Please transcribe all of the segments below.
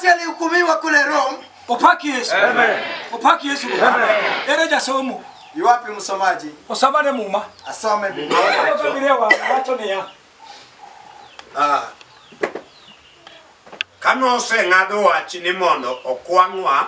Wakati alihukumiwa kule Rome. Opak Yesu. Amen. Opak Yesu. Amen. Ere jasomo? Yuwapi msomaji? Osomane Muma. Asome Biblia. Biblia wacho niya. Ah. Ka noseng'ado wach ni mondo okwang'wa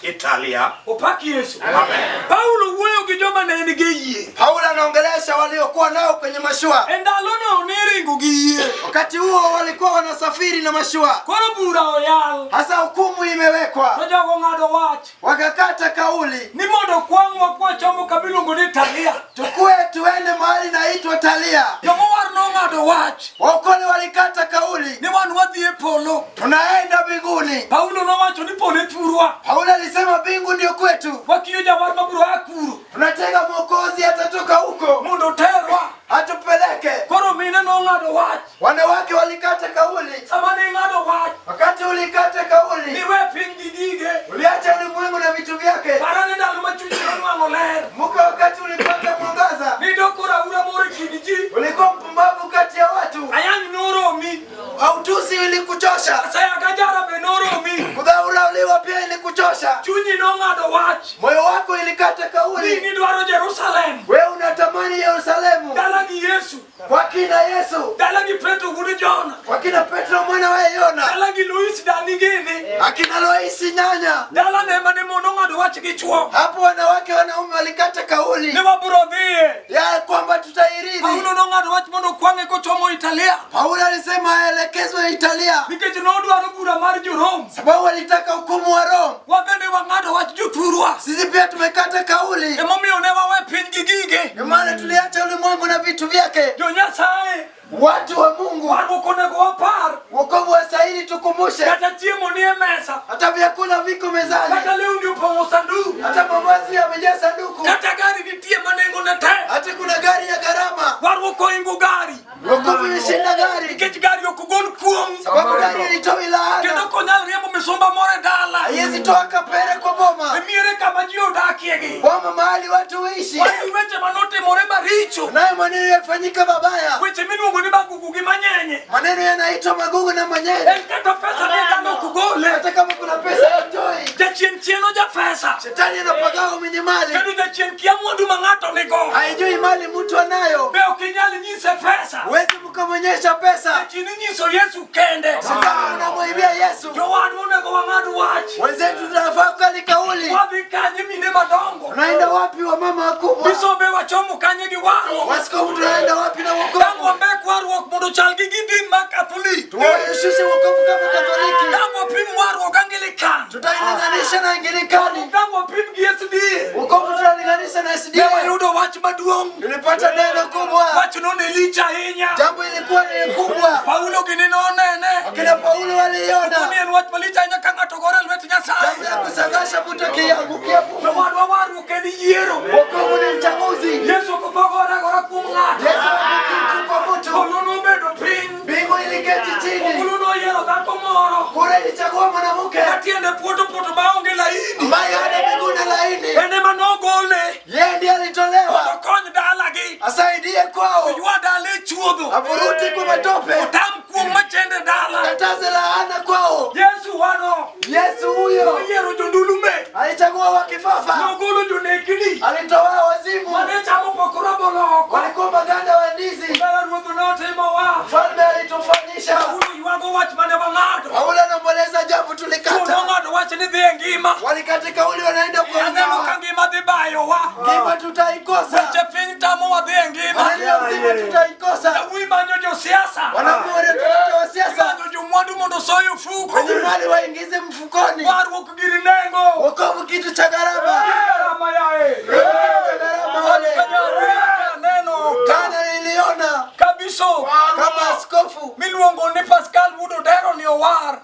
Italia. Opak Yesu. Amen. Paulo wuoyo gi joma ne nigi yie. Paulo anaongelesha waliokuwa nao kwenye mashua. E ndalono ne ringo gi yie. Wakati huo walikuwa wanasafiri na mashua. Koro bura oyal. Hasa hukumu imewekwa. To jogo ng'ado wach. Wakakata kauli ni mondo kwang'wa kwachomo kama iluongo ni Italia. Tukue tuende mahali naitwa Talia. Jomowar nong'ado wach. Waokole walikata kauli ni wan wadhi e polo. Tunaenda mbinguni. Paulo nowacho ni polo e thurwa. Paulo alisema mbingu ndio kwetu. Wakiyo jawar mabiro a kuro. Tunatega mwokozi atatoka huko mondo oterwa atupeleke. Koro mine nong'ado wach. Wanawake walikata kauli. Sama ne ing'ado wach. Wakati ulikata kauli. Niwe piny gi gige. Uliacha ulimwengu na vitu vyake. Para ni ndalo ma chunyi nonwang'o ler. Muka wakati ulipata mwangaza. Nidoko raura moro e kind ji. Ulikuwa mpumbavu kati ya watu. Ayany noromi. Autusi ilikuchosha. Asaya ka jara be noromi. Kudharauliwa pia ilikuchosha. Chunyi nong'ado wach. Moyo wako ilikata kauli. Ni nidwaro Jerusalem. Wewe unatamani Yerusalemu. Dala gi Yesu. Kwa kina Yesu. Dala gi Petro wuod Jona. Kwa kina Petro mwana wa Yona. Dala gi Lois dani gini. Akina Loisi nyanya. Dala ne mane mon ong'ado wach gi chwo. Hapo wanawake wanaume walikata kauli Ni wabiro dhiye. ya kwamba tutairithi. Paulo nong'ado wach mondo okwang'e kochomo Italia. Paulo alisema aelekezwe Italia Nikech nodwaro bura mar jo-Rome. sababu walitaka hukumu wa Rome. Wabende wang'ado wach jothurwa. Sisi pia tumekata kauli, Emomiyo ne wawe piny gi gige. ndio maana tuliacha ulimwengu na vitu vyake. Jo Nyasaye, Watu wa Mungu, warruok onego wapar. wokovu wastahili tukumbushe, Kata chiemo nie mesa. hata vyakula viko mezani, Kata lewni opong'o sanduk. hata mavazi yamejaa sanduku, Kata gari nitie ma nengone tek. hata kuna gari ya gharama. Warruok ohingo gari. Wokovu imeshinda gari, Nikech gari ok gol kuong'. sababu gari ilitoi Kendo laana, ok onyal riembo misumba moro e dala. haiwezi toa kapere kwa boma, E miere kama ji odakiegi. boma mahali watu huishi. Wan gi weche manotimore maricho. Nayo maneno yafanyika mabaya, Weche miluongo ni magugu gi manyenye. maneno yanaitwa magugu na manyenye. En kata pesa ne dhano ok gole. Hata kama kuna pesa hatoi. Jachien chieno japesa. Shetani anapagawa mwenye mali, Kendo jachien kia mwandu ma ng'ato nigo. haijui mali mtu anayo. Be ok inyal nyise pesa. Huwezi mkamwonyesha pesa, Jachien inyiso Yesu kende. shetani unamwibia Yesu. Jowadwa onego wang'ad wach. Wenzetu tunafaa kukali kauli. Wadhi kanye mine madongo. Tunaenda wapi wa mama wakubwa? Bisobe wachomo kanye gi warruok. Waskofu tunaenda wapi na Dang wokovu? wambek warruok mondo chal gi gi din mar Katholik. Tuwaonyeshe wokovu kama Katoliki, Dang wapim warruok Anglican. tutailinganisha na Anglikani. Dang wapim gi SDA. Wokovu tunalinganisha na Ne SDA. wayudo wach maduong'. Tulipata neno kubwa, Wachno ne lich ahinya. jambo ilikuwa ni kubwa. Paulo gini nonene. Wakina Paulo waliiona Ni en wach malich ahinya ka ng'ato gore e lwet jambo Nyasaye. ya kusangasha mtu akiangukia. Jowadwa warruok en yiero. Wokovu ni uchaguzi. Yesu ok otho gore agora kuom ng'ato. Yesu haanguki mtu kwa mtu. Polo nobedo piny. Mbingu iliketi chini, Ombulu noyiero dhako moro. kura ilichagua mwanamke Matiende poto poto maonge laini. ambaye hana miguu na laini. En ema nogole. Yeye ndiye Mondo alitolewa okony dalagi. asaidie kwao, Oywa dala e chuodho. avuruti kwa matope, Otam kuong' machende dala. kataze laana kwao. Yesu wano. Yesu huyo Noyiero jondulume. alichagua wakifafa, Nogolo jonekni. alitoa wazimu, Mane chamo pok rabolo oko. walikuwa maganda wa ndizi. Kaka ruoth notimowa. Mfalme alitufanyisha. Paulo ywago wach mane wang'ado. Paulo anaomboleza jambo Chuo tulikata, nong'ado wach ni dhi e ngima. walikata kauli, wanaenda kwa Aneno ka uzima. ngima dhi bayowa. Ngima tutaikosa, Weche piny tamowa dhi e ngima. maneno ya uzima tutaikosa. Yawuoyi manyo josiasa. Wanaume wanatafuta wa siasa, Imanyo jomwandu mondo osoy ofuko. wenye mali waingize mfukoni. Warruok gir nengo. Wokovu kitu cha gharama, Gharama yae. kitu cha gharama wale. Kanyawinja neno Kana niliona kabiso kama askofu miluongo ni Pascal Wuod Odero ni owar.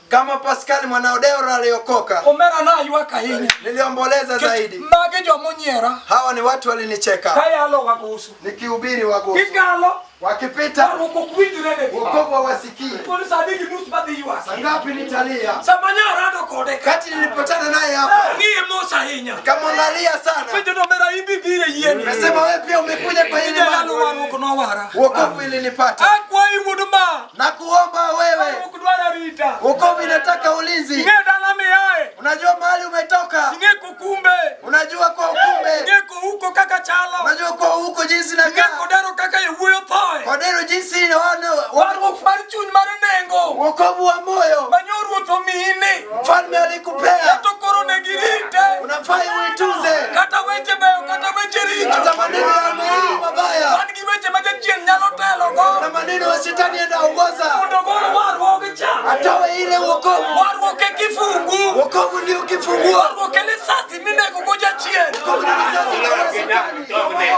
kama Pascal Mwanaodero aliokoka, Omera naywak ahinya. niliomboleza zaidi. Magi jomonyiera Hawa ni watu walinicheka kayalo wagusu. nikihubiri wagosu, Gikalo wakipita warruok ok winjre negi. wokovu hawasikii. Koro sa adek gi nus madhi ywak. Saa ngapi nitalia? Sama nyarado kode ka. Kati nilipatana naye hapa, Ng'iye mos ahinya. nikamwangalia sana, Penjo no omera imbi biro e yieni. nimesema wewe pia umekuja kwa hili Ijayalo mambo. warruok nowara. Wokovu ilinipata Akwayi wuod ma. na kuomba wewe, Warruok dwaro arita. wokovu inataka Unataka ulinzi. Ing'e dala miaye. Unajua mahali umetoka. Ing'e kokumbe. Unajua kwa ukumbe. Ing'e kouko kaka chalo. Unajua kwa huko jinsi Ing'e nakaa. kodero kaka yawuoyo thoe. Kodero jinsi na wana Warruok mar chuny mar nengo. wokovu wa moyo. Manyo ruoth omiyini. Mfalme alikupea. Kata koro ne girite. Unafai uitunze. Kata weche beyo kata weche richo. Hata maneno ya mizimu mabaya Wan gi weche ma jachien nyalo telogo. na maneno ya shetani yanaongoza. Mondo ogol warruok cha. Atoe ile wokovu. Warruok e kifungu. Wokovu ndio kifungua. Warruok e lisasi minego go jachien. Wokovu ni risasi na shetani. Hallelujah.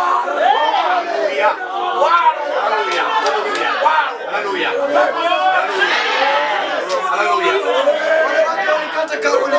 Hallelujah. Hallelujah. Hallelujah. Wanawake walikata kauli.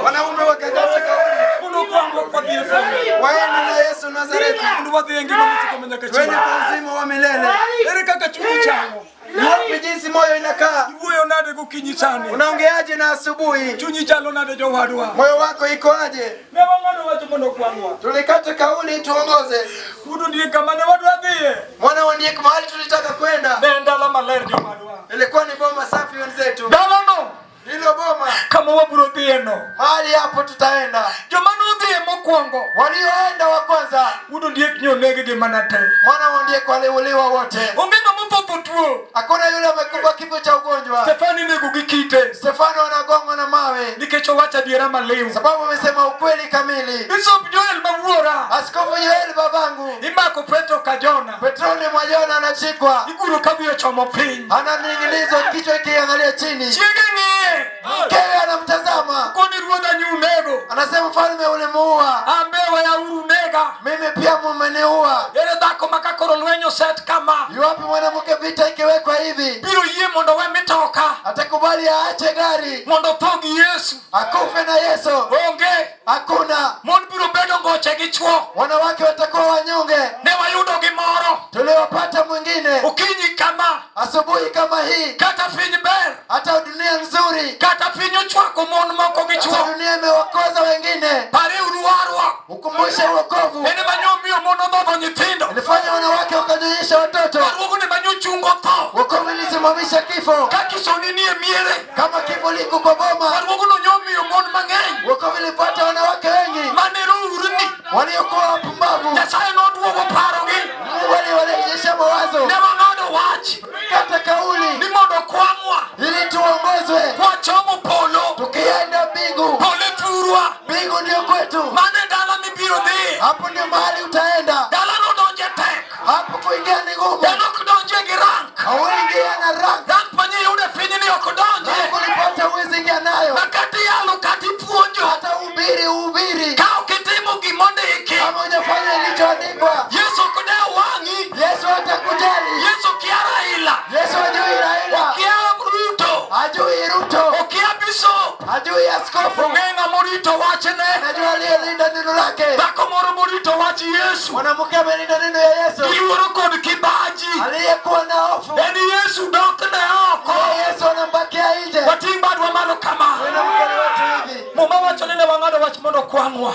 Wanaume wakakata kauli. Mondo kwangwa kwadhi e polo. Waende na Yesu Nazareti. Mondo wadhi e ngima mosiko manyaka Twende chieng'. kwa uzima wa milele. Ere kaka chunyi chalo? Wapi jinsi moyo inakaa? Iwuoyo nade gokinyi sani? Unaongeaje na asubuhi? Chunyi chalo nade jowadwa? Moyo wako iko aje? Ne wang'ado wach mondo kwangwa. Tulikata kauli tuongoze. Wuod ondiek kama ne wadwa dhiye. Mwana wa ondiek mahali tulitaka kwenda. Ne en dala maler jowadwa. Ilikuwa ni boma safi wenzetu. Dalano Hilo boma kama wabiro dhiyeno. mahali hapo tutaenda. Joma nodhiye mokwongo. Walioenda wa kwanza, Wuod ondiek nyo oneg-gi mana te. mwana wa ondiek waliuliwa wote. Onge ng'ama otho tuo. Hakuna yule amekufa kifo cha ugonjwa. Stefano inego gi kite. Stefano anagongwa na mawe Nikech owacho adiera maliw. sababu amesema ukweli kamili. Bishop Joel ma wuora. Askofu Joel babangu, Imako Petro ka Jona. Petroni mwa Jona anashikwa, Iguro ka wiye ochomo piny. ananing'inizwa, kichwa ikiangalia chini. Chiege ng'iye. Mkewe anamtazama, Koni ruodha nyu unego. anasema mfalme, ulimuua, An be weyauru nega. mimi pia mumeniua. Ere dhako ma ka koro lweny oset kama. Yuwapi mwanamke vita ikiwekwa hivi? Biro yie mondo we mitoka. Atakubali aache gari Mondo otho gi Yesu. akufe na Yesu? Onge. Hakuna. Mon biro bedo ngoche gi chwo. Wanawake watakuwa wanyonge. Ne wayudo gimoro. Tuliwapata mwingine Okinyi kama. asubuhi kama hii, Kata piny ber. hata dunia nzuri, Kata piny ochwako mon moko gi hata chwo. dunia imewakoza wengine. Pareuru warruok. Ukumbushe uokovu En ema nyomiyo mon odhodho nyithindo. ilifanya wanawake wakanyonyesha watoto. Warruogno ema nyochungo tho. Wokovu ilisimamisha kifo Ka kisoni nie miere. kama kifo liko kwa boma. Warruogno nyomiyo mon mang'eny. Wokovu ilipata wanawake wengi Mane rourni. waliokuwa wapumbavu. Nyasaye noduogo parogi. Mungu aliwarejesha mawazo, Ne wang'ado wach kata kauli ni mondo kwang'wa ili tuongozwe kwachomo polo. tukienda mbingu. Polo e thurwa. Mbingu ndio kwetu, Mano e dala mibiro dhiye. hapo ndio mahali utaenda. Dalano donje tek. Hapo kuingia ni ngumu, En ok donje gi rank. hauingia na rank. Rank manyiyudo e pinyni ok donje. Rank ulipata huwezi ingia nayo, Ma kata iyalo kata ipuonjo. hata ubiri uhubiri, Ka ok itimo gimondiki. kama hujafanya ilichoandikwa. Yesu ok dew wang'i. Yesu hatakujali. Yesu kia Raila. Yesu hajui Raila, Okia Ruto. hajui Ruto, Okia Bishop. hajui askofu, Ong'e ng'ama orito wachne. anajua aliyelinda neno lake. Dhako moro morito wach Yesu. Mwanamke amelinda neno ya Yesu, Giluoro kod kibaji. aliyekuwa na hofu. En Yesu dokne oko. Yeye Yesu anambakia nje. Wating' badwa malo kama. Wena mkono wetu hivi. Muma wacho ni ne wang'ado wach mondo kwang'wa.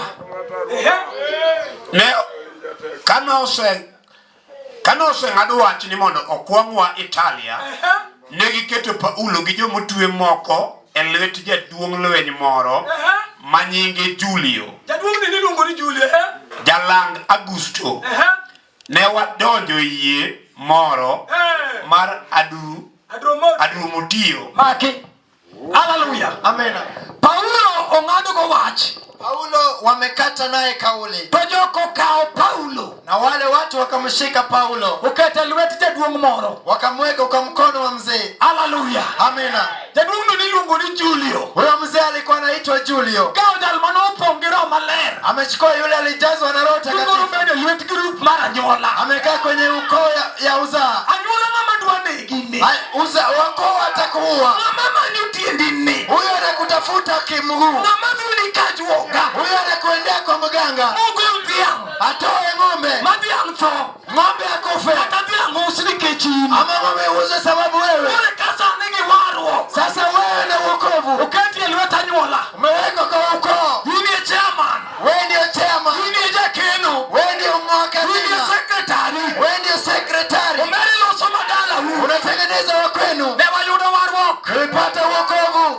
Ne kane oseng'ad wach ni mondo okwang'wa Italia, ne giketo Paulo gi jomotwe moko e lwet jaduong' lweny moro ma nyinge Julio, Jaduong' ni niluongo ni Julio. jalang Augusto. Ne wadonjo e yie moro mar Adromo. Adrumutio Maki. Haleluya. Amina. Paulo ong'ado go wach. Paulo wamekata naye kauli, To joko okawo Paulo. na wale watu wakamshika Paulo, Oketo e lwet jaduong' moro. wakamweka kwa mkono wa mzee. Haleluya. Amina. Jaduong' no niluongo ni Julio. Huyo mzee alikuwa anaitwa Julio, Kawo jal manopong' gi Roho Maler. amechukua yule alijazwa na Roho Gikoro Takatifu, bedo e lwet grup mar anyuola. amekaa kwenye ukoo ya uzaa. Anyuola ng'ama dwa negi ni. Ay, uza wakoo watakuua. Ng'ama manyo tiendi ni. Huyo anakutafuta kimguu, Ng'ama dhuni ka juoga. huyo anakuendea kwa mganga, Mogol dhiang'. atoe ng'ombe, Ma dhiang' tho. ng'ombe akufe, Kata dhiang' us nikech in. ama ng'ombe uze sababu wewe. Koro ka sani gi warruok. Sasa wewe na wokovu Oketi e lwet anyuola. umewekwa kwa ukoo, In e chairman. wewe ndio chama, In e jakeno. wewe ndio In e mwakazina, secretary. wewe ndio sekretari, Omeri loso madalau. unatengeneza wa kwenu. Ne wayudo warruok. Tulipata wokovu.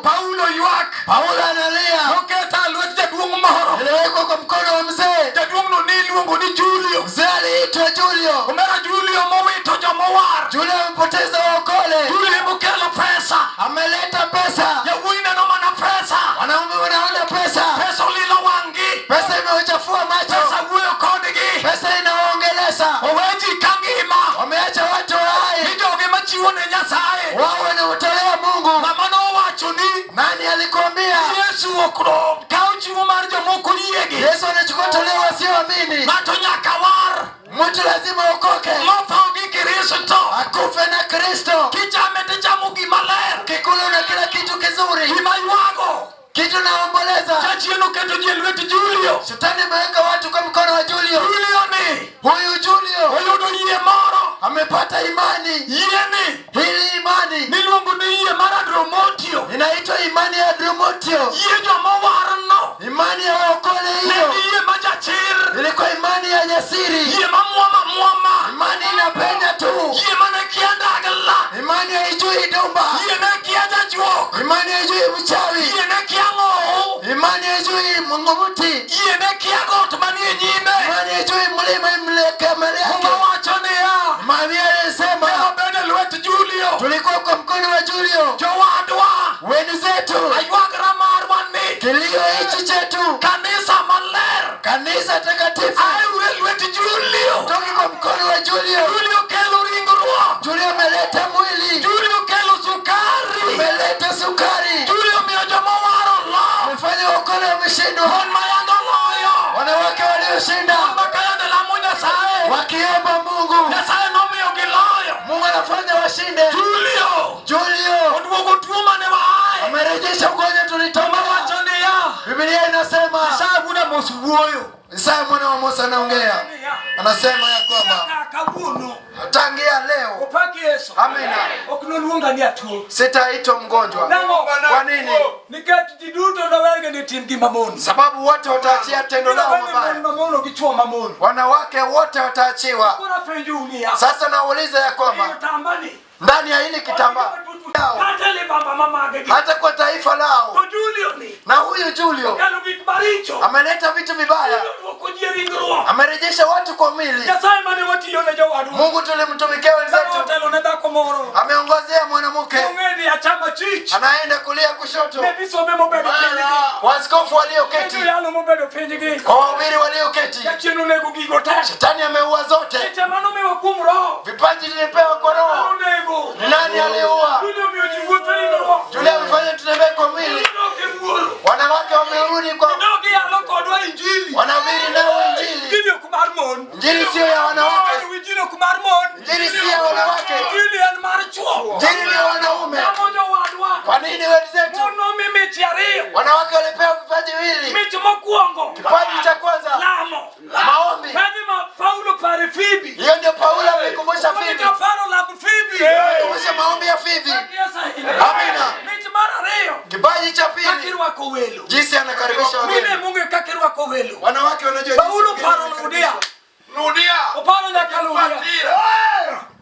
mkono wa mzee. Jaduong'no ne iluongo ni Julio. Mzee aliitwa Julio. Omera Julio mowito jomowar. Julio amepoteza waokole, Julio emokelo pesa. ameleta pesa. Yawuoyi neno mana pesa. Wanaume wanaona pesa, Pesa olilo wang'gi. pesa imewachafua macho, Pesa wuoyo kodgi. pesa inawaongelesha. Owe ji ka ngima. Wameacha watu hai, Ni joge machiwo ne Nyasaye. wao wanaotolea Mungu. Ng'ama nowacho ni Nani alikuambia Yesu ok rom kawo chiwo mar jomoko yiegi. Yesu anachukua toleo wasioamini? Ng'ato nyaka war. Mtu lazima okoke, Motho gi Kristo. akufe na Kristo. Kichame tichamo gima ler. Kikula na kila kitu kizuri, Gima ywago. kitu naomboleza. Jachien oketo ji e lwet Julio. Shetani ameweka watu kwa mkono wa Julio. Julio ni Huyu Julio oyudo yie moro. amepata imani. Yie ni Hili imani niluongo ni yie mar Adromotio. inaitwa imani ya Drumotio, Yie joma owarno. imani ya waokole. Ne Hiyo en yie ma jachir. ilikuwa imani ya jasiri, Yie ma mwoma mwoma. imani inapenya tu, Yie mane kia ndagla. imani haijui dumba, Yie ne kia jajuok. imani haijui mchawi, Yie ne kia ng'owu. imani haijui mng'umuti, Yie ne kia got manie nyime. imani haijui mlima imleke mbele yake. Muma wacho niya. Maria Ne alisema wabedo e lwet Julio. tulikuwa kwa mkono wa Julio, Jowadwa. wenzetu, Aywagra marwa ni. kilio hichi chetu, Kanisa maler. kanisa takatifu, Aeuru e lwet Julio. toki kwa mkono wa Julio. Julio kelo ringruok. Julio ameleta mwili, Julio kelo sukari. ameleta sukari, Julio miyo joma owaro lo. amefanya waokole wameshindwa, Mon mayande oloyo. wanawake walioshinda Mon makayande lamo Nyasaye. wakiomba Mungu, Nyasaye nomiyogi loyo. Mungu anafanya washinde. Julio Julio oduogo tuo mane waaye. amerejesha ugonjwa tulitoka. Wacho niya. Biblia inasema, Isaya wuod Amos wuoyo. Isaya mwana wa Musa anaongea, anasema ya kwamba Kawuono tangia leo, opak Yesu. amina, Ok noluonga ni atuo. sitaitwa mgonjwa. Nang'o? Kwa nini? Nikech ji duto nowege ni timgi mamono. Sababu wote wataachia tendo lao Biro wene mon mabaya, mamono gi chwo mamono. wanawake wote wataachiwa. Koro apenjou niya. Sasa nauliza ya kwamba Otambani. ndani ya hili kitambaa lao, Kata libamba mamage gi. hata kwa taifa lao, To Julio ni na huyu Julio kelo gik maricho. ameleta vitu vibaya, Julio duoko ji e ringruok. amerejesha watu kwa mwili. Nyasaye mane watiyo ne jowadwa. Mungu tulimtumikia wenzetu, Otelo ne dhako moro. ameongozea mwanamke Ong'e ni achama chich. anaenda kulia kushoto, Ne bisobe mobedo pinygi. waskofu walioketi, Ne joyalo mobedo pinygi. kwa wahubiri walioketi. Jachien onego gigo te. Shetani ameua zote, Seche manomiwa kuom Roho. vipaji tulipewa kwa Mano Roho. nego. Ni nani aliyeua? Julio omiyo ji wuotho e ringruok. Yule amefanya tutembee kwa mwili. Gidok e wuoro. Wanawake wamerudi kwa Gidok yalo kodwa injili. wanahubiri nao Injili. Injili ok mar mon. Injili siyo ya wanawake, Injili ok mar mon. Injili si ya wanawake, Injili en mar chwo. Injili ni ya wanaume. Namo jowadwa. Kwa nini wenzetu Mon nomi mich ariyo. wanawake walipewa vipaji viwili? Mich mokwongo. Kipaji cha kwanza Lamo. maombi. Kaji ma Paulo pare Fibi. Hiyo ndio Paulo amekumbusha Fibi, Paro lam Fibi. amekumbusha maombi ya Fibi. Amina. Mich mar ariyo. Kipaji cha pili, Kakirwako welo. jinsi anakaribisha Mine wageni. mong'e kakirwako welo. Wanawake wanajua jinsi Paulo wageni paro wanakaribishwa. Ludia. Ludia. Oparo nyaka Ludia.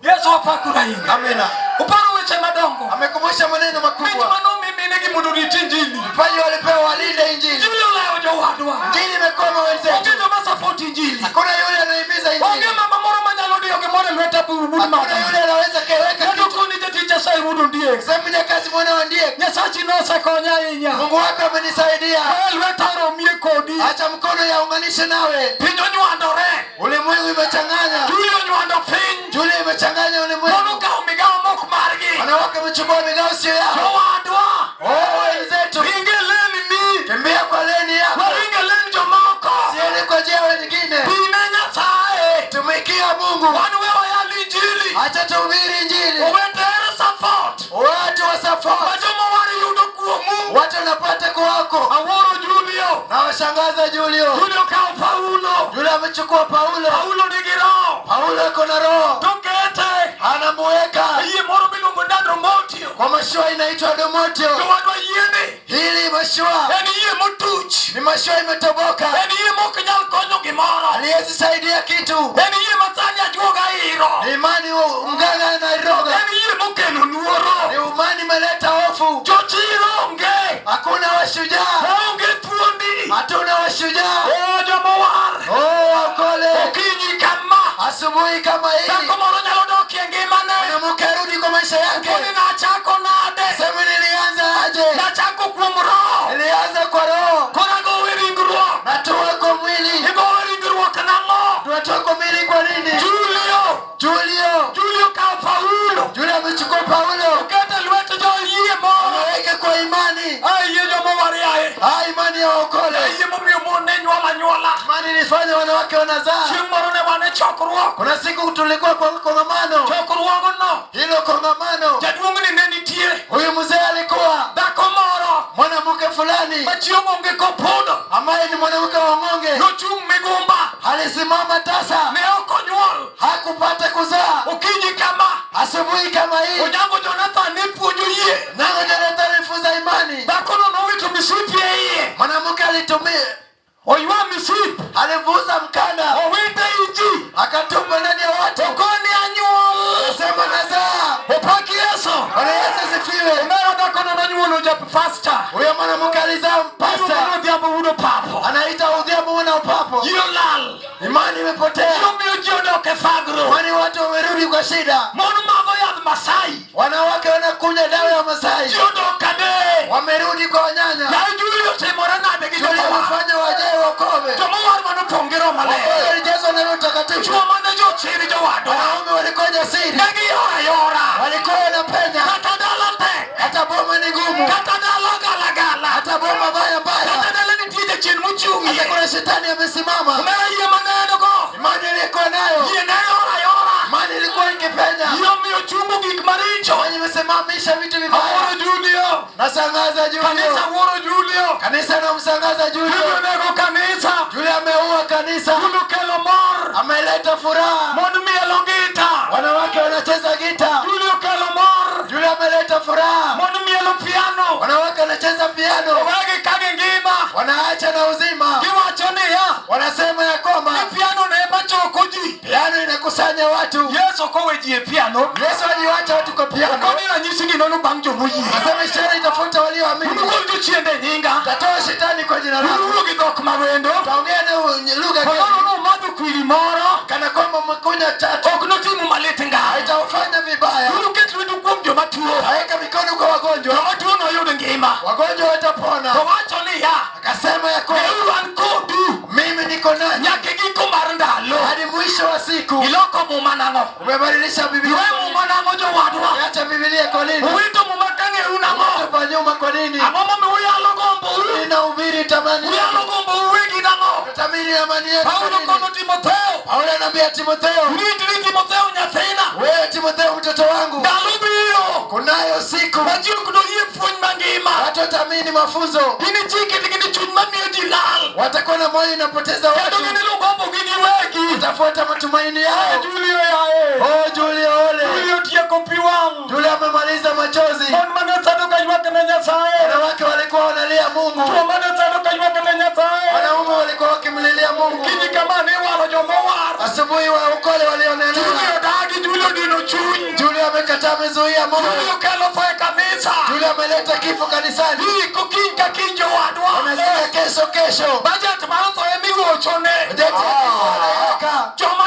Yesu opakura ahinya. Amina. Oparo weche madongo. Amekumbusha maneno Mich makubwa. manomi minegi mondo orit injili. Vipaji walipewa walinde Injili. Injili olewo jowadwa. Injili imekoma Onge wenzetu. joma support injili. Hakuna yule anahimiza Onge Injili. mama moro manyalo diyo gimoro e lwete bud Hakuna mama. yule anaweza keweka Kendo kitu. koni jatich Nyasaye wuod Ondiek. Sema mjakazi mwana wa ndiye. Nyasachi nosekonya ahinya. Mungu wako amenisaidia. We lweta oromie kodi. Acha mkono yaunganishe nawe. Piny onywandore. Ulimwengu imechanganya. Julio onywando piny. Julia imechanganya Mon ulimwengu. okawo migawo mok margi. Wanawake wamechukua migawo sio yao. Jowadwa. Oh, wenzetu, Ring e leni. kimbia kwa leni yako, Waring e len jomoko. siende kwa njia wengine. Tine Nyasaye. Tumikia Mungu, Wan we wayal injili. acha tuhubiri Injili. Owete ere support. Watu wa Ma support, joma war yudo kuomu. watu wanapata kwako. Awuoro Julio. Na washangaza Julio. Julio okawo Paulo. Julio amechukua Paulo. Paulo nigi roho. Paulo ako na roho, Tokete. anamuweka E yie moro miluongo ni Andromotio. kwa mashua inaitwa Domotio. Jowadwa yieni. Hili mashua En yie motuch. ni mashua imetoboka, En yie mok nyal konyo gimoro. aliwezi saidia kitu. En yie ma sani ajuoga iro. Ni imani mganga anairoga, En yie mokelo luoro. ni imani imeleta hofu. Jochir onge. Hakuna washujaa, Onge thuondi. hatuna washujaa. Oh, joma Asubuhi kama hii Dhako moro nyalo dokie ngimane. mwanamke arudi kwa maisha yake. Koni nachako nade? Sema nilianza aje? Nachako kuom roho. Nilianza kwa roho, Koro agowe ringruok. natoa kwa mwili. Igowe ringruok nang'o? Tunatoa kwa mwili kwa nini? Julio. Julio, Julio kawo Paulo. Julio amechukua Paulo Oketo e lwet joyie moro. ameweka kwa imani. Ai yie joma wariaye. Ah, imani ya waokole, Ai yie momiyo mon ne nyuol anyuola. imani ilifanya wanawake wanazaa. Chieng' moro ne wan e chokruok. Kuna siku tulikuwa kwa kongamano, Chokruogno. hilo kongamano, Jaduong'ni ne nitie. huyu mzee alikuwa Dhako moro mwanamke fulani ma chieng' onge kopondo. ambaye ni mwanamke wa ng'onge, Nochung' migumba. alisimama tasa, Ne ok onyuol. hakupata kuzaa. Okinyi kama. Asubuhi kama hii, Onyango Jonathan ne puonjo yie. nango Jonathan alifunza imani. Dhakono nowito misipi e iye. Mwanamke alitumia, Oywa misip. alivuza mkanda, Owite i ji. akatupa ndani ya watu, Okoni anyuol. akasema nazaa. Opak Yesu. Bwana Yesu asifiwe. Omera dhakono nonyuolo ja pasta. Huyo mwanamke alizaa Iluongo ni mpasta, Odhiambo wuod Opapo. anaita Odhiambo mwana upapo. Ji olal. Imani imepotea, Omiyo ji odok e thagruok. kwani watu wamerudi kwa shida. Mon madho yadh Masai. Wanawake wanakunywa dawa ya Masai, Ji odok kade. wamerudi kwa wanyanya. Yaye Julio otimore nade gi Julio jomowar? amefanya wajae wakome, Jomowar manopong' gi Roho Wakome Maler. walijazwa na Roho Mtakatifu. Chwo mane jochir jowadwa. Wanaume walikuwa jasiri, Ne giyora yora. walikuwa wanapenya. Kata dala tek. Hata boma ni ngumu, Kata dala galagala. hata boma baya Kata mbaya, dala nitie jachien mochung'ie. hata kuna shetani amesimama. Omera yie maneno go. Imani iliyokuwa nayo, Yie ne yora yora. imani ilikuwa ikipenya, Yie omiyo chungo gik maricho. imani imesimamisha vitu vibaya. Awuoro Julio. Nasangaza Julio, Kanisa wuoro Julio. kanisa namsangaza Julio Julio. nego kanisa. Julio ameua kanisa, Julio kelo mor. ameleta furaha. Mon mielo gita. Wanawake wanacheza gita, Julio kelo mor. Julio ameleta furaha. Mon mielo piano. Wanawake wanacheza piano, Owegi ka gingima. wanaacha na uzima. Giwacho niya. Wanasema ya kwamba Ni piano ne ema choko ji. piano inakusanya watu. Yesu kowe ji e piano. Yesu aliwacha watu kwa piano, Koni ranyisi ni nono bang' jomoyie. asema ishara itafuta walioamini. Unugol jochiende e nyinga. Tatoa shetani kwa jina langu, Unuwuo gi dhok mawendo. taongea na lugha Koro geni, nomadho kwiri moro. kana kwamba mmekunywa chatu, Ok notimu malit ngang'. haitawafanya vibaya. Unuket lwetu kuom joma tuo. Aweka mikono kwa wagonjwa, Joma tuo noyud ngima. wagonjwa watapona. To wacho niya. Akasema ya kwamba Neuru an kodu. mimi niko nanyi Nyaka e giko mar ndalo. hadi mwisho wa siku. Iloko muma nang'o? Umebadilisha Biblia, Iwe muma nang'o jowadwa? acha Biblia kwa nini? Uwito muma ka ng'eu nang'o? Tupa nyuma kwa nini? Ang'o momiyo uyalo gombou? Ninahubiri tamani, Uyalo gombou wegi nang'o? tamini amani yetu kwa Paulo nini? kono Timotheo. Paulo anaambia Timotheo, Ritri Timotheo nyathina. wewe Timotheo mtoto wangu, Ndalo biro. kunayo siku Ma ji ok noyie puonj mangima. watu wataamini mafunzo, Ginichike to gini chuny mamiyo ji lal. watakuwa na moyo inapoteza Kendo watu, ginilu gombogi giwegi. watafuata matumaini yao. Julio yaye. Oh, Julio ole, Julio tieko pi wang'. Julio amemaliza machozi. Mon mane sando ka ywak ne Nyasaye. Wanawake walikuwa wanalia Mungu, Chwo mane sando ka ywak ne Nyasaye. wanaume walikuwa wakimlilia Mungu. Kinyi kama ne iwaro jomowar. Asubuhi wa ukole walionelewa. Julio dagi, Julio dino chuny. Julio amekataa, amezuia Mungu. Julio kelo tho e kanisa. Julio ameleta kifo kanisani. Iko kiny ka kiny jowadwa. Wanazika kesho kesho. Bajet mar tho emigochone. Bajeti ya kifo wanaweka. Joma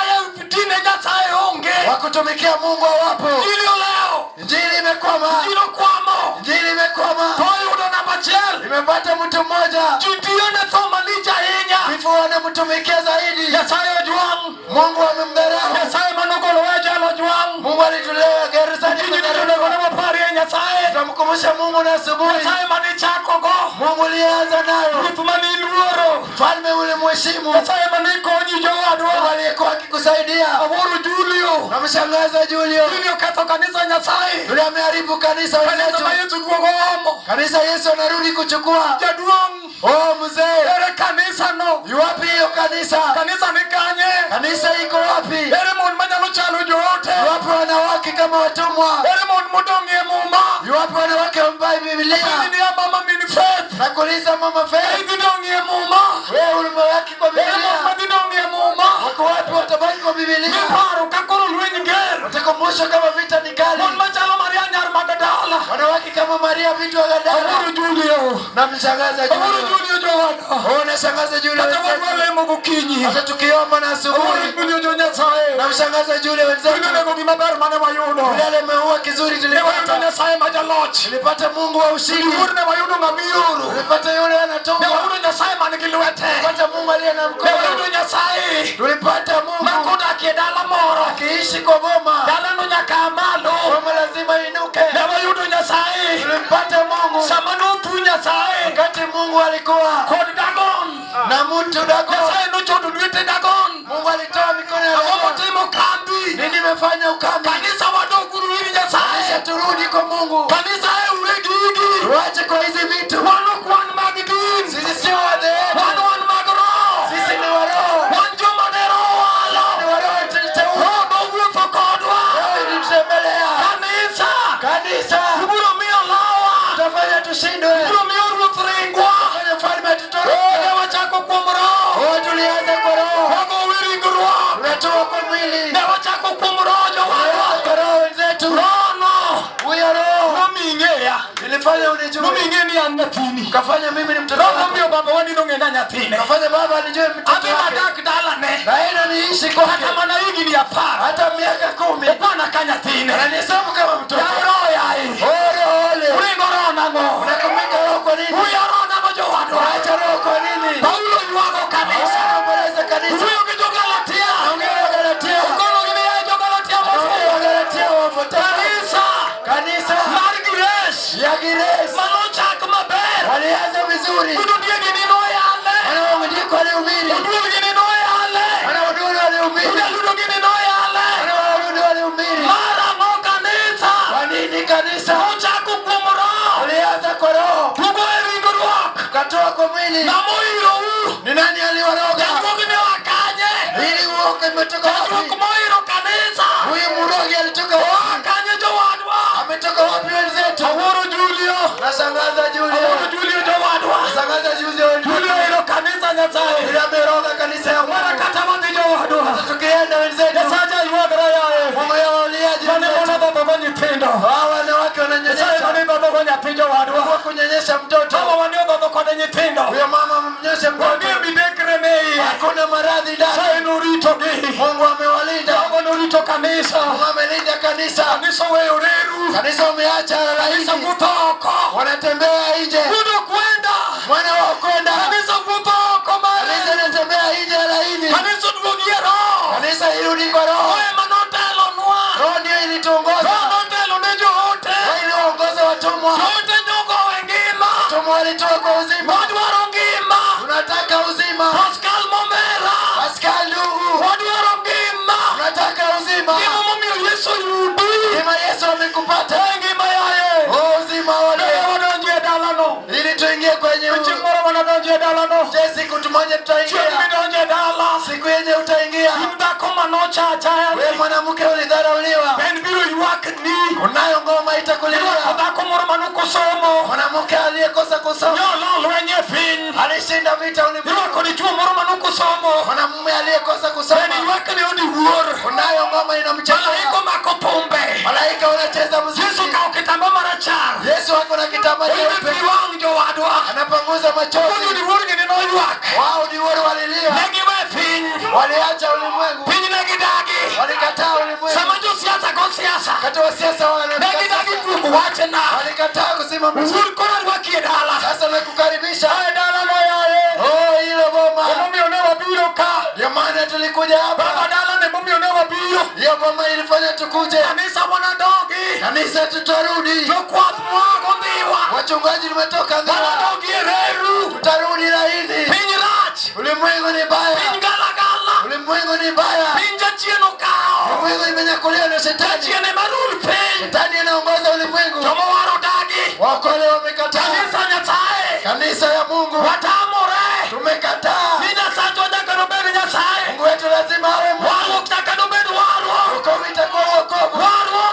tine Nyasaye onge. Wakutumikia Mungu hawapo. Julio leo. Injili imekwama, Injili okwamo. injili imekwama. Tho oyudo namba achiel. Imepata mtu mmoja, Ji tiyo ne tho malich ahinya. kifo wanamtumikia zaidi. Nyasaye ojwang'. Mungu amemdharau. Nyasaye manogolowa e jela ojwang'. Mungu alitulea gerezani. Okinyi duto onego ne waparie Nyasaye. Tutamkumbusha Mungu na asubuhi. Nyasaye manichakogo. Mungu ulianza nayo, Ruoth maniluoro. mfalme ulimheshimu, Nyasaye manikonyi Mungu jowadwa. aliyekuwa akikusaidia. Awuoro Julio. Namshangaza Julio, Julio ketho kanisa Nyasaye. Julio ameharibu kanisa Kanisa wenzetu. ma Yesu duogo omo. Kanisa Yesu anarudi kuchukua. Jaduong'. Oh mzee, Ere kanisa no? yuwapi hiyo kanisa? Kanisa ni kanye? Kanisa iko wapi? Ere mon manyalo chalo joote? Yuwapi wanawake kama watumwa? Ere mon modong' e muma? Yuwapi wanawake wambai Biblia? Penji niya mama min Faith. Nakuuliza mama Faith, Idhi dong' e muma? wewe ulimewaki kwa Ere mon Biblia? madhi dong' e muma? Wako wapi watabaki kwa Biblia? Miparo ka koro lweny ger. Watakumbushwa kama vita ni kali. Mon machalo Maria nyar Magdala. Wanawake kama Maria binti wa Gadara. Awuoro Julio. Namshangaza Awuoro Julio. Julio jowadwa. Oh, nashangaza Julio. Kata wadwa lemo gokinyi. Hata tukiomba na Awuoro asubuhi Julio jo Nyasaye. Namshangaza Julia wenzetu. Julio onego gima ber mane wayudo. Yule ameua kizuri Ne wayudo tulipata. Nyasaye ma jaloch. Tulipata Mungu wa ushindi. Luor ne wayudo ng'ama ioro. Tulipata yule Ne anatoka. wayudo Nyasaye man gi lwete. Tulipata Mungu aliye na Ne mkono. wayudo Nyasaye Tulipata ma Mungu kodak e dala moro. akiishi kwa boma. Dalano nyaka a malo. Boma lazima inuke. Ne wayudo Nyasaye. Tulimpata Mungu Sama nothu Nyasaye wakati Mungu alikuwa kod Dagon. na mtu Dagon. Nyasaye nochodo lwete Dagon. Mungu alitoa mikono ya Ang'o Dagon. motimo kambi? Nini imefanya ukame? Kanisa wadoguru ir Kisha Nyasaye. turudi kwa Mungu, Kanisa e ure gigi. tuache kwa hizi vitu. Wan ok wan mag din. Sisi sio wa dhehebu, Wan wan mag roho. sisi ni wa roho. Wan joma ne roho walo. Ni wa roho tuliteua, Roho nowuotho kodwa. roho ilitutembelea. Kanisa. Kanisa Ubiro miyo lowa. tutafanya tushindwe, Ubiro miyo ruoth ringwa. fanya mfalme atutoroke. Ne wachako kuom roho. Oh, tulianza kwa roho, Wago ringruok. tunatoa kwa mwili, Ne wachako kuom roho jowadwa. tunaanza kwa roho wenzetu. Roho no. Huyo roho Nomiyo ing'eya. ilifanya unijue, Nomiyo ing'e ni an nyathini. ukafanya mimi ni mtoto Roho wako, nomiyo baba wa ni nong'e na nyathine. ukafanya baba anijue mtoto Adhi wake, madak dalane. naenda niishi kwake Kata mana higni 10. hata miaka 10, Okwana ka nyathine. ananihesabu kama mtoto. Yaw roho yaye. Oh, roho ole, Uringo roho nang'o? unakumika roho kwa nini? Uyo roho nang'o jowadwa? Unaacha roho kwa nini? Paulo ywago kanisa. Unaomboleza kanisa. Wuoyo gi jo-Galatia. Naongea na Galatia. Okono gi niya jo-Galatia Naongea mofuwo. na Galatia wafuatao. Kanisa Kanisa mar Grace ya Grace manochak maber. walianza vizuri, Ududiegi ni noyale. wanaongdiko walihubiri, Oduolgi ni noyale. wanaoduru walihubiri, Ujaludogi ni noyale. wanaoabudu walihubiri. Mar ang'o kanisa? Kwa nini kanisa Ochako kuom roho. walianza kwa roho, Tugo e ringruok. katoa kwa mwili? Ng'ama oirou? Ni nani aliwaroga? Jajuog ne oa kanye? Ili uoke imetoka Jajuok wapi? moiro kanisa. Huyu murogi alitoka Oa wapi? kanye jowadwa? Ametoka wapi wenzetu? Awuoro Julio. Nashangaza Julio, Awuoro Julio jowadwa. nashangaza Julio, Julio oiro kanisa Nyasaye. yule ameroga kanisa ya Mana Mungu. kata wadhi jowadwa. Tukienda wenzetu, Nyasaye aywagra yaye. Mungu yawauliaje Mane wenzetu? mona dhodho go nyithindo. Hawa wanawake Nyasaye wananyonyesha, mane dhodho go nyathi jowadwa. kwa kunyonyesha mtoto. Mama wane odhodho kode nyithindo. Huyo mama mnyonyeshe mtoto, Onge midekre ne iye. hakuna maradhi ndani. Nyasaye noritogi. Mungu amewalinda, Jogo norito kanisa. Mungu amelinda kanisa. Kanisa oweyo reru. Kanisa umeacha Kanisa laini, wuotho oko. wanatembea nje, Wuotho kwenda. mwana wa kwenda. Kanisa wuotho oko Kanisa mare. inatembea nje laini, Kanisa oduogi e roho. kanisa irudi kwa roho. Roho ema notelonwa. Roho ndio ilituongoza, Roho notelo ne joote. Roho iliwaongoza watumwa. Joote nyogo e ngima. Watumwa walitoa kwa uzima. Wadwaro ngima. Tunataka uzima. Pascal Momera. Pascal ndugu, Wadwaro ngima. tunataka uzima. Gima momiyo Yesu oyudi. Ngima Yesu amekupata. E ngima yaye. Oh, uzima wale. Bende wadonjo e dalano. Ili tuingie kwenye Chieng' moro wanadonjo e dalano. Je, siku tumoja Chieng' tutaingia. midonjo e dala. Siku yenye utaingia. In dhako manocha achaya. Wewe mwanamke ulidharauliwa. En biro ywakni. Kunayo ngoma Irwako itakulilia. dhako moro manokosomo. Mwanamke aliyekosa kusoma Nyolo lweny e piny. alishinda vita ulimwengu. Irwako dichuo moro manokosomo. Mwanamume aliyekosa kusoma. En ywakne odiwuor. Kunayo ngoma inamcheza. Malaika omako thumbe. Malaika wanacheza muziki. Yesu okawo kitamba marachar. Yesu ako na kitambaa Oywe cheupe. pi wang' jowadwa. Anapanguza Koni machozi. odiwuor gini noywak. Wao diwuoro walilia. Ne giwe piny. Waliacha ulimwengu. Piny ne gidagi. Walikataa ulimwengu. Sama josiasa go siasa. Wakati wa siasa Ne gidagi kuom wachna. walikataa kusimamisha. Wuod koro arwaki e dala. Sasa nakukaribisha. E dala no yaye. Oh, hilo boma. Emomiyo ne wabiro ka. Ndio maana tulikuja Baba hapa. dala ne momiyo ne wabiro. Hiyo boma ilifanya tukuje. Kanisa wanadogi. Kanisa tutarudi. Jokwath mwago Ndhiwa. Wachungaji tumetoka Ndhiwa. Wanadogi e reru. Tutarudi laini. Piny rach. Ulimwengu ni Piny baya. galagala. Ulimwengu ni baya. Piny jachien okawo. Ulimwengu imenyakuliwa na shetani. Jachien ema rul piny. Shetani anaongoza ulimwengu. Joma waro dagi. Waokole wamekataa. Kanisa Nyasaye. Kanisa ya Mungu Watamore. tumekataa. Ni Nyasachwa nyaka nobed Nyasaye. Mungu wetu lazima awe Mungu. Warruok nyaka nobed warruok. Wokovu itakuwa wokovu. Warruok.